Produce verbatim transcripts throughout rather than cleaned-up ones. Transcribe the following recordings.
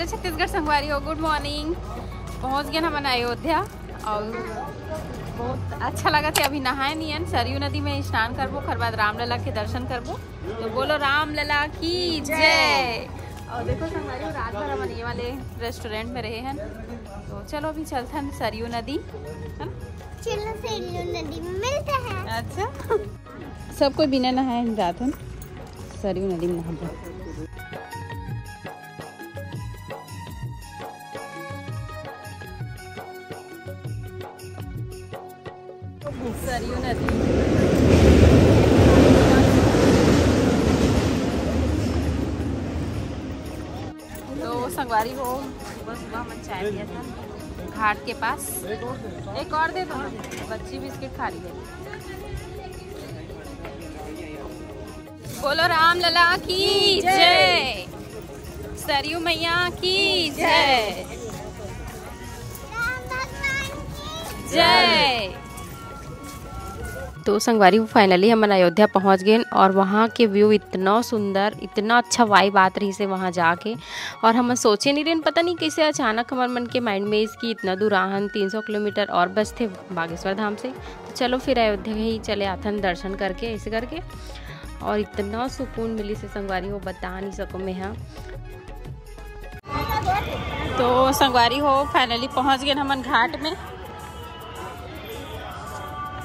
छत्तीसगढ़ संगवारी हो, गुड मॉर्निंग। पहुंच गए हमन अयोध्या और बहुत अच्छा लगा थे। अभी नहाए नहीं हन, सरयू नदी में स्नान करबो, ओकर बाद रामलला के दर्शन करबो। तो बोलो रामलला की जय। और देखो संगवारी हो, रात भर हमन ये वाले रेस्टोरेंट में रहे हैं। तो चलो अभी चलथन सरयू नदी, है ना? चलो सरयू नदी में मिलते हैं। अच्छा, सब कोई बिना नहाए हम जात हन सरयू नदी में नहाबो। सरयू नदी। तो संगवारी हो, सुबह सुबह हमन चाय पिया था घाट के पास। एक और दे दो ना, बच्ची बिस्किट खा रही है। बोलो रामलला की जय, सरयू मैया की जय। जय। तो संगवारी हो, finally हमन अयोध्या पहुंच गए और वहाँ के व्यू इतना सुंदर, इतना अच्छा वाइब आत रहिस हे वहाँ जाके। और हमन सोचे नहीं रहेन, पता नहीं कैसे अचानक हमर मन के माइंड में इसकी इतना दूर आहन, तीन सौ किलोमीटर और बचथे बागेश्वर धाम से। तो चलो फिर अयोध्या ही चले आथन दर्शन करके, ऐसे करके। और इतना सुकून मिलिस हे संगवारी हो, बता नहीं सको मैं। हाँ, तो संगवारी हो, finally पहुंच गए हमन घाट में।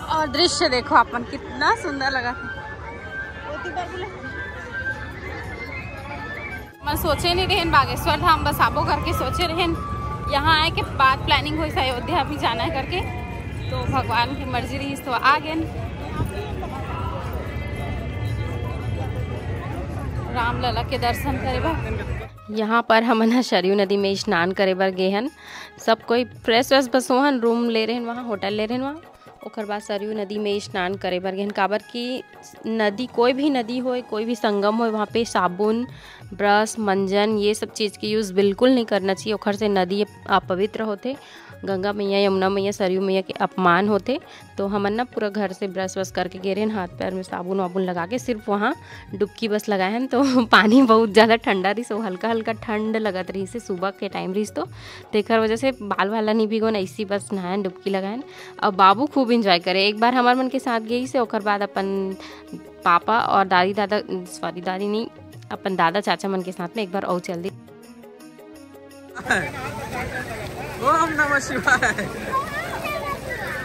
और दृश्य देखो अपन, कितना सुंदर लगा। मैं सोचे नहीं रहेन बागेश्वर धाम बस आबो करके, सोचे रहेन यहाँ आए के बाद planning होइस अयोध्या भी जाना है करके। तो भगवान की मर्जी रहिस तो आ गए रामलला के दर्शन करे बर। यहाँ पर हमन ह सरयू नदी में स्नान करे बर गे हन। सब कोई फ्रेश व्रेश बस होहन, रूम ले रहेन वहाँ, होटल ले रहेन वहाँ। ओकर बाद सरयू नदी में स्नान करे बर गेहन, काबर कि नदी, कोई भी नदी होए, कोई भी संगम होए, वहाँ पे साबुन, ब्रश, मंजन, ये सब चीज़ के यूज़ बिल्कुल नहीं करना चाहिए। ओखर से नदी अपवित्र होथे। गंगा मैया, यमुना मैया, सरयू मैया के अपमान होथे। तो हमन ना पूरा घर से ब्रश व्रश करके गे रहेन, हाथ पैर में साबुन वाबुन लगा के, सिर्फ वहाँ डुबकी बस लगाए हन। तो पानी बहुत ज़्यादा ठंडा रहिस, वो हल्का हल्का ठंड लगत रहिस, सुबह के टाइम रहिस, तो तेकर वजह से बाल वाला नहीं भिगोन, ऐसी बस नहायन, डुबकी लगायन। और बाबू खूब एंजॉय करे। एक बार हमार मन के साथ गई से, ओकर बाद अपन पापा और दादी दादा, सॉरी, दादी नहीं, अपन दादा चाचा मन के साथ में एक बार और चल दी। ओम नमः शिवाय।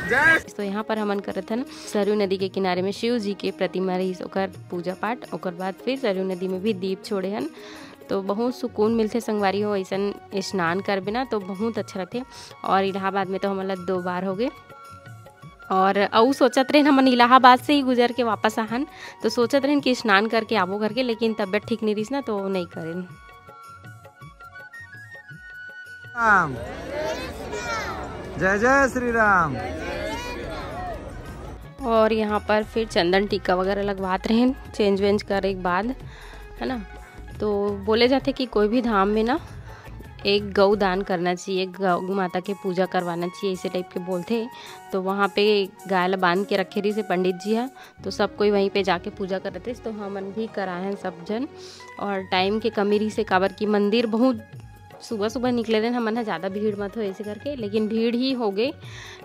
जय। तो यहाँ पर हमन करत हन सरयू नदी के किनारे में शिव जी के प्रतिमा रहिस, ओकर पूजा पाठ, ओकर बाद फिर सरयू नदी में भी दीप छोड़े हन। तो बहुत सुकून मिलथे संगवारी हो, ऐसन स्नान करबे ना तो बहुत अच्छा रथे। और इलाहाबाद में तो हमन ला दो बार हो गए। और अउ सोचत रहेन हमन इलाहाबाद से ही गुजर के वापस आहन, तो सोचत रहेन कि स्नान करके आबो करके, लेकिन तबीयत ठीक नहीं रहिस ना, तो नहीं करेन। राम, जय जय श्री राम। और यहाँ पर फिर चंदन टीका वगैरह लगवात रहेन, चेंज वेंज करे के बाद, है ना। तो बोले जाथे कि कोई भी धाम में ना एक गौ दान करना चाहिए, गौ माता के पूजा करवाना चाहिए, ऐसे टाइप के बोलथे। तो वहाँ पे गाय ला बांध के रखे रहिस हे पंडित जी ह, तो सब कोई वहीं पे जाके पूजा करत रहिस। तो हमन भी कराए हन सब झन, और टाइम के कमी रहिस हे, काबर कि मंदिर बहुत सुबह सुबह निकले रहेन हमन ह, ज़्यादा भीड़ मत हो ऐसे करके, लेकिन भीड़ ही हो गए।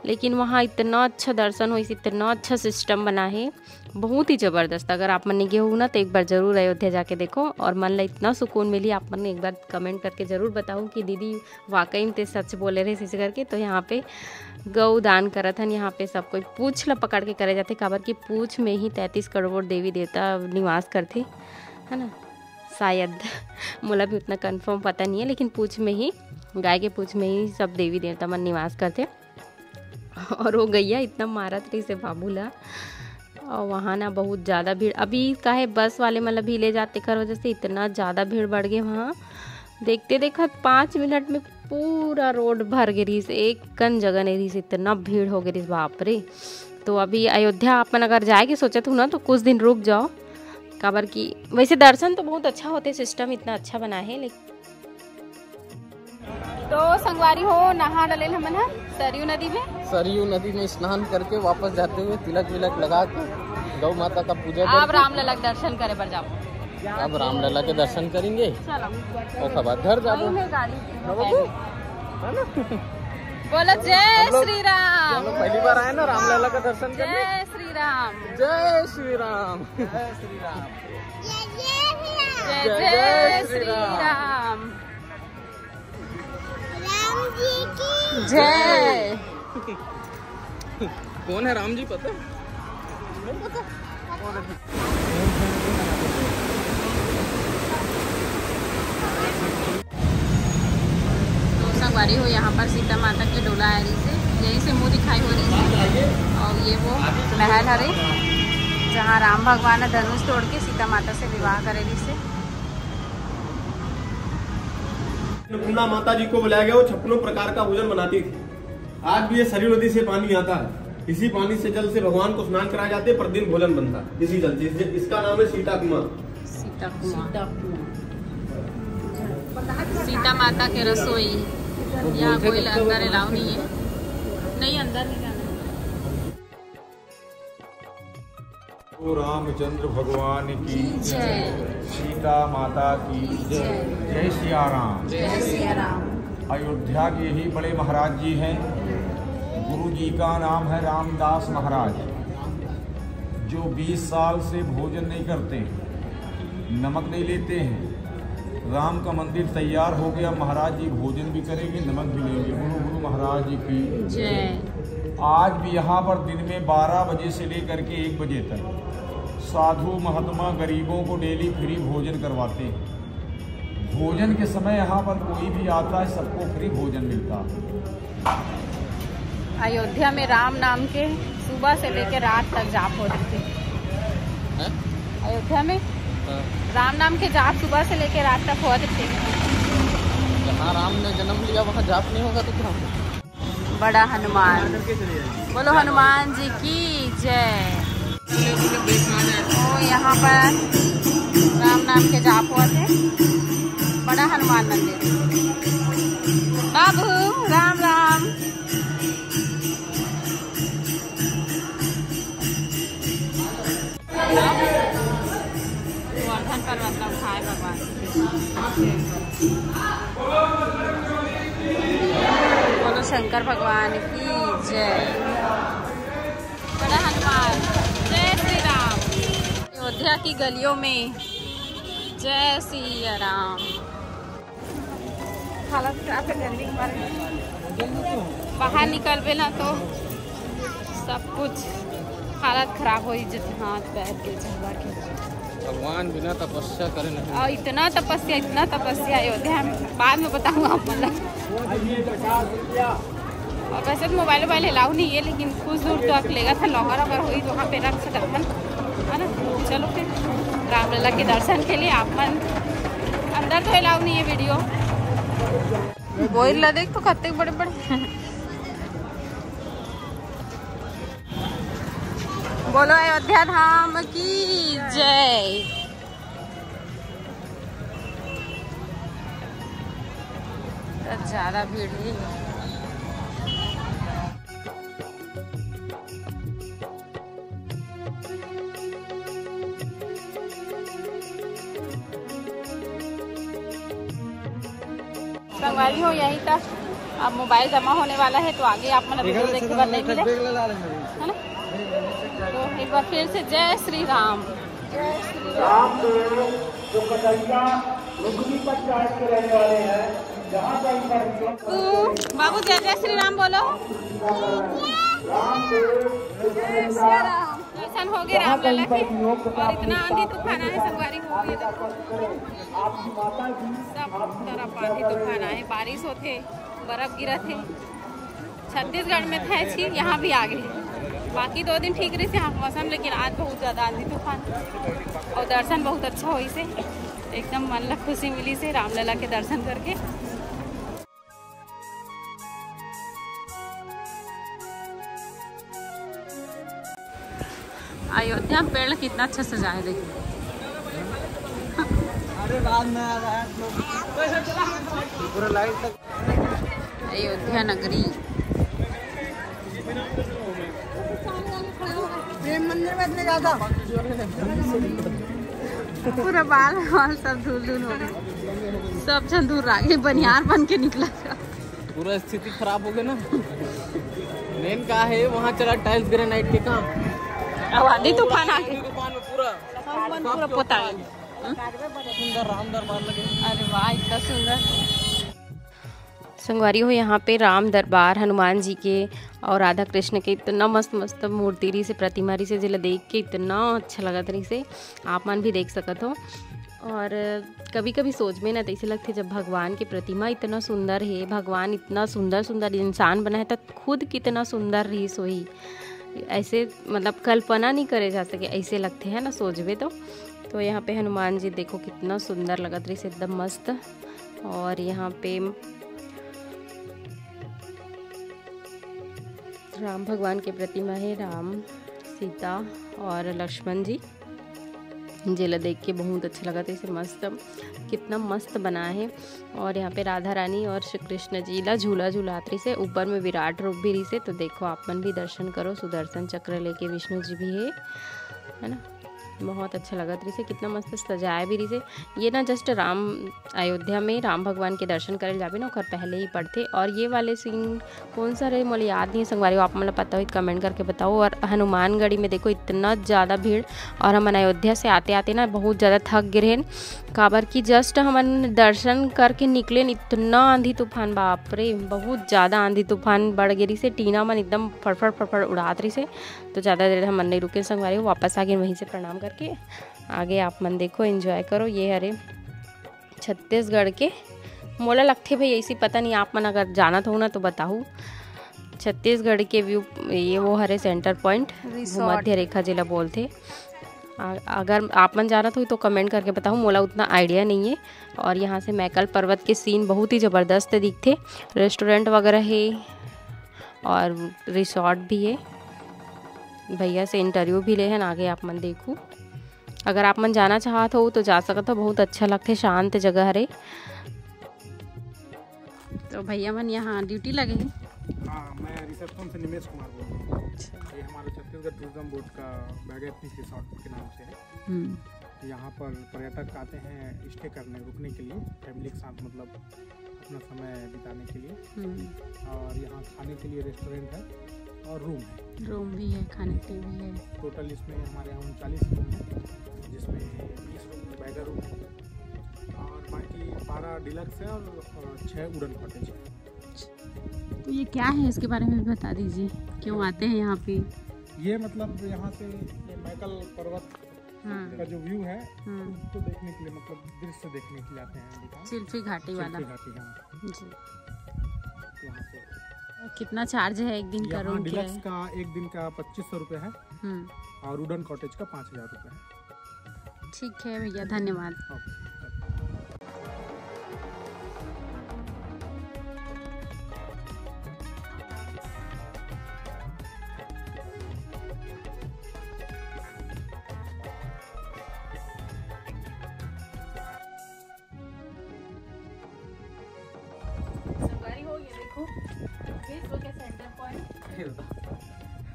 लेकिन वहाँ इतना अच्छा दर्शन होइस, इतना अच्छा सिस्टम बना है, बहुत ही ज़बरदस्त। अगर आप मन नहीं गए हो ना, तो एक बार ज़रूर अयोध्या जाके देखो और मन ला इतना सुकून मिली। आप मन एक बार कमेंट करके ज़रूर बताओ कि दीदी वाकई में ते सच बोले रहे, ऐसे करके। तो यहाँ पे गौ दान करत हन, यहाँ पे सब कोई पूछ ला पकड़ के करे जाथे, काबर कि पूछ में ही तैंतीस करोड़ देवी देवता निवास करथे, है ना, शायद। मोला भी उतना कंफर्म पता नहीं है, लेकिन पूछ में ही, गाय के पूछ में ही सब देवी देवता मन निवास करथे। और वो गैया इतना मारत रहिस हे बाबू ला। और वहाँ ना बहुत ज़्यादा भीड़, अभी काहे बस वाले मन ला भी ले जात, तेकर वजह से इतना ज़्यादा भीड़ बढ़ गए वहाँ। देखते देखत पाँच मिनट में पूरा रोड भर गे रहिस, एक कन जगह नहीं रहिस, इतना भीड़ हो गे रहिस, बाप रे। तो अभी अयोध्या अपन अगर जाए के सोचत हो ना, तो कुछ दिन रुक जाओ, काबर कि वैसे दर्शन तो बहुत अच्छा होथे, सिस्टम इतना अच्छा बना है, लेकिन तो संगवारी हो, नहा डलेन हमन ह सरयू नदी में। सरयू नदी में स्नान करके वापस जाते हुए तिलक विलक लगा के गौ माता का पूजा आप करके रामलला के दर्शन करे बर जाओ। अब रामलला के दर्शन करेंगे, चलो। ओकर बाद घर जाबो। वही में गाड़ी के ना बाबू? है ना? बोलो जय हम लोग, श्री राम। हम लोग पहली बार आए ना रामलला का दर्शन करने। जय श्री राम। जय श्री राम। जय जय श्री राम। जय जय श्री राम। राम जी की जय। कौन है राम जी, पता है? तो संगवारी हो, यहाँ पर सीता माता के डोला आ रही से, यहीं से मुँह दिखाई हो रही है। और ये वो महल हरे, जहाँ राम भगवान ने धनुष तोड़ के सीता माता से विवाह करे रही से। अन्नपूर्णा माता जी को बुलाया गया, वो छप्पनों प्रकार का भोजन बनाती थी। आज भी ये सरयू नदी से पानी आता है, इसी पानी से, जल से भगवान को स्नान कराए जाते, प्रतिदिन भोजन बनता है इसी जल से। इसका नाम है सीता कुआं। सीता कुआं। सीता माता के रसोई। यहाँ कोई अंदर अलाउ नहीं है। नहीं, अंदर नहीं जाना। रामचंद्र भगवान की जय। सीता माता की जय। जय सिया राम। जय सिया राम। अयोध्या के ही बड़े महाराज जी हैं। गुरु जी का नाम है रामदास महाराज, जो बीस साल से भोजन नहीं करते, नमक नहीं लेते हैं। राम का मंदिर तैयार हो गया, महाराज जी भोजन भी करेंगे, नमक भी लेंगे। गुरु गुरु महाराज जी की जय। आज भी यहाँ पर दिन में बारह बजे से लेकर के एक बजे तक साधु महात्मा गरीबों को डेली फ्री भोजन करवाते हैं। भोजन के समय यहाँ पर कोई भी आता है, सबको फ्री भोजन मिलता है। अयोध्या में राम नाम के सुबह से लेके रात तक जाप होत रहिथे। हैं? अयोध्या में हाँ। राम नाम के जाप सुबह से लेके रात तक होत रहिथे। जहाँ राम ने जन्म लिया, वहाँ जाप नहीं होगा तो क्या होगा? बड़ा हनुमान, बोलो हनुमान जी की जय। तो यहाँ पर राम नाम के जाप होत हे। बड़ा हनुमान मंदिर। बाबू राम राम। गोवर्धन पर्वत ला उठाए भगवान। बोलो शंकर भगवान की जय। बड़ा हनुमान, जय श्री राम। अयोध्या की गलियों में जय सिया राम। हालत खराब है गर्मी के मारे। बाहर निकलबे ना तो सब कुछ हालत खराब हो जाथे, हाथ पैर के चेहरा के। भगवान बिना तपस्या करे नहीं। और इतना तपस्या, इतना तपस्या अयोध्या में, बाद में बताऊँ आप मतलब। और वैसे तो मोबाइल वोबाइल अलाउ नहीं है, लेकिन कुछ दूर तक लेगा था, लॉकर वॉकर होई तो वहाँ पे रख सकत हन, है ना। चलो फिर रामलला के दर्शन के लिए आप मन, अंदर तो अलाउ नहीं है वीडियो। बोइर ला देख तो कत्ते बड़े बड़े। बोलो अयोध्या धाम की जय। तो ज्यादा भीड़ नहीं। संगवारी हो, यहीं तक अब मोबाइल जमा होने वाला है, तो आगे आप मन वीडियो देखे बर नहीं मिले, है ना? तो एक बार फिर से जय श्री राम। राम देव जो कटैया रुक्मी पंचायत के रहने वाले हैं, जहाँ कहीं पर तो बाबू जय जय श्री राम बोलो। राम देव जो कटैया दर्शन हो गए रामलला के। और इतना आंधी तूफान आए संगवारी हो, ये देखो। आपकी माता जी सब तरफ आंधी तूफान आए, बारिश होथे, बर्फ गिरत हे। छत्तीसगढ़ में थे छी, यहाँ भी आ गए। बाकी दो दिन ठीक रही यहाँ मौसम, लेकिन आज बहुत ज़्यादा आंधी तूफान और दर्शन बहुत अच्छा होइसे, एकदम मन ला खुशी मिलिसे रामलला के दर्शन करके। अयोध्या में पेड़ कितना अच्छा सजा है, देखिए। अरे बाद में आ रहा है लोग। पूरा लाइट तक। अयोध्या नगरी। प्रेम मंदिर में इतने ज्यादा। पूरा बाल वाल सब धूल धूल हो गए, सब झन दूर आ गए, बनियार बन के निकला। पूरा स्थिति खराब हो गया ना। मेन का है, वहाँ चला टाइल्स ग्रेनाइट के काम। अब आंधी तूफान आ गए। आंधी तूफान में पूरा पूरा पोता गया। सुंदर राम दरबार लगे। अरे वाह, इतना सुंदर। संगवारी हो, यहाँ पे राम दरबार हनुमान जी के और राधा कृष्ण के इतना मस्त मस्त मूर्ति रहिसे, प्रतिमा रहिसे, जेला देख के इतना अच्छा लगत रहिसे। आप मन भी देख सकत हो। और कभी कभी सोच में ना तैसे लगथे, जब भगवान के प्रतिमा इतना सुंदर है, भगवान इतना सुंदर सुंदर इंसान बना है, तो खुद कितना सुंदर रहिस होही। ऐसे मतलब कल्पना नहीं करे जा सके, ऐसे लगथे है ना सोचबे तो। तो यहाँ पे हनुमान जी देखो कितना सुंदर लगत रहिसे, एकदम मस्त। और यहाँ पे राम भगवान के प्रतिमा है, राम, सीता और लक्ष्मण जी, जेला देख के बहुत अच्छा लगत है। इसे मस्त, कितना मस्त बना है। और यहाँ पे राधा रानी और श्री कृष्ण जी ला झूला झुलात रहिसे, ऊपर में विराट रूप भी रहिसे। तो देखो, आप मन भी दर्शन करो, सुदर्शन चक्र लेके विष्णु जी भी है, है ना। बहुत अच्छा लगत रहिसे, कितना मस्त सजाए भी रहिसे। ये ना जस्ट राम, अयोध्या में राम भगवान के दर्शन करे जाबे ना, ओकर पहले ही पड़थे। और ये वाले सीन कौन सा रहे, मोला याद नहीं है संगवारी हो, आप मन ला पता हो तो कमेंट करके बताओ। और हनुमानगढ़ी में देखो इतना ज़्यादा भीड़, और हमन अयोध्या से आते आते ना बहुत ज़्यादा थक गे रहेन, काबर कि जस्ट हमन दर्शन करके निकलेन, इतना आंधी तूफान, बाप रे, बहुत ज़्यादा आंधी तूफान बढ़ गे रहिसे, टीना मन एकदम फड़फड़ फड़फड़ उड़ात रहिसे। तो ज़्यादा देर हमन नहीं रुके संगवारी हो, वापस आ गए वहीं से प्रणाम करके। आगे आप मन देखो, एंजॉय करो। ये हरे छत्तीसगढ़ के, मोला लगथे भाई ऐसी, पता नहीं, आप मन अगर जानत हो ना तो बताहू। छत्तीसगढ़ के व्यू, ये वो हरे सेंटर पॉइंट, रिसोर्ट। भूमध्य रेखा जेला बोलथे। आ, अगर आप मन जानत हो तो कमेंट करके बताहू, मोला उतना आइडिया नहीं है। और यहाँ से मैकल पर्वत के सीन बहुत ही ज़बरदस्त दिखथे, रेस्टोरेंट वगैरह है और रिसोर्ट भी है। भैया से इंटरव्यू भी ले हन, आगे आप मन देखू। अगर आप मन जाना चाहत हो तो जा सकत हो, बहुत अच्छा लगथे, शांत जगह हरे। तो भैया मन यहाँ ड्यूटी लगे हैं। हाँ, मैं रिसेप्शन से निमेश कुमार बोल रहा हूँ। अच्छा। ये हमारा छत्तीसगढ़ टूरिज्म बोर्ड का बैग एथनिक रिसोर्ट के नाम से है। हम्म। यहाँ पर पर्यटक आते हैं स्टे करने, रुकने के लिए, फैमिली के साथ, मतलब अपना समय बिताने के लिए। हम्म। और यहाँ खाने के लिए रेस्टोरेंट है और रूम है। रूम भी है, खाने के लिए भी है। टोटल इसमें हमारे यहाँ उनचालीस रूम है, जिसमें बीस रूम बैगर रूम है और बाकी बारह डिलक्स है और, और छः वुडन कॉटेज है। तो ये क्या है, इसके बारे में भी बता दीजिए, क्यों आते हैं यहाँ पे? ये मतलब यहाँ से ये मैकल पर्वत हाँ। का जो व्यू है, हाँ। उसको देखने के लिए, मतलब दृश्य देखने के लिए आते हैं यहाँ पे। चिल्फी घाटी चिल्फी वाला। घाटी, हाँ। जी। यहाँ पे कितना चार्ज है एक दिन का यहाँ रूम डिलक्स किराया? का एक दिन का पच्चीस सौ रुपये है हम्म। और वुडन कॉटेज का पाँच हज़ार रुपये है। ठीक है भैया, धन्यवाद। ओके। संगवारी हो, ये देखो, विश्व के सेंटर पॉइंट।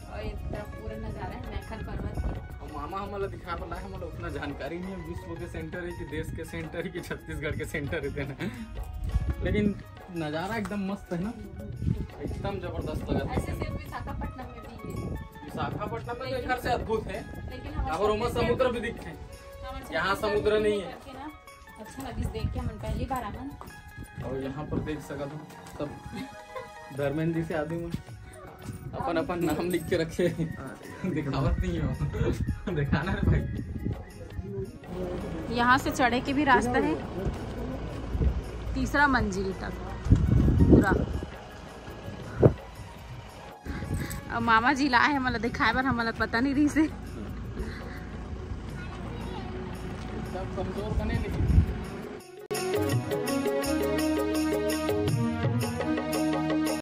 और ये तरफ पूरा नजारा है मैखल पर्वत की। अब मामा हमला दिखा वाला है, हमला उतना जानकारी नहीं है विश्व के सेंटर है कि देश के सेंटर है कि छत्तीसगढ़ के सेंटर है तेना। लेकिन नजारा एकदम मस्त है ना, एकदम जबरदस्त लगा। ऐसे सिर्फ विशाखापट्टनम में भी है। विशाखापट्टनम में तो एक घर से अद्भुत है, लेकिन हमारे और ओमा छत्तीसगढ़ समुद्र भी दिखते हैं। हमारे यहाँ छत्तीसगढ़ समुद्र में नहीं है। करके ना अच्छा लगिस देख के, हमन पहली बार आवन। और यहाँ पर देख सकत हो सब धर्मेंद्र जी से आदमी मन अपन अपन नाम लिख के रखे। दिखावत नहीं हो। दिखाना रे भाई। यहाँ से चढ़े के भी रास्ता है तीसरा मंजिल तक पूरा। अब मामा जी ला हे हमला दिखाए बर, हमला पता नहीं रहिसे। एकदम कमजोर बने, लेकिन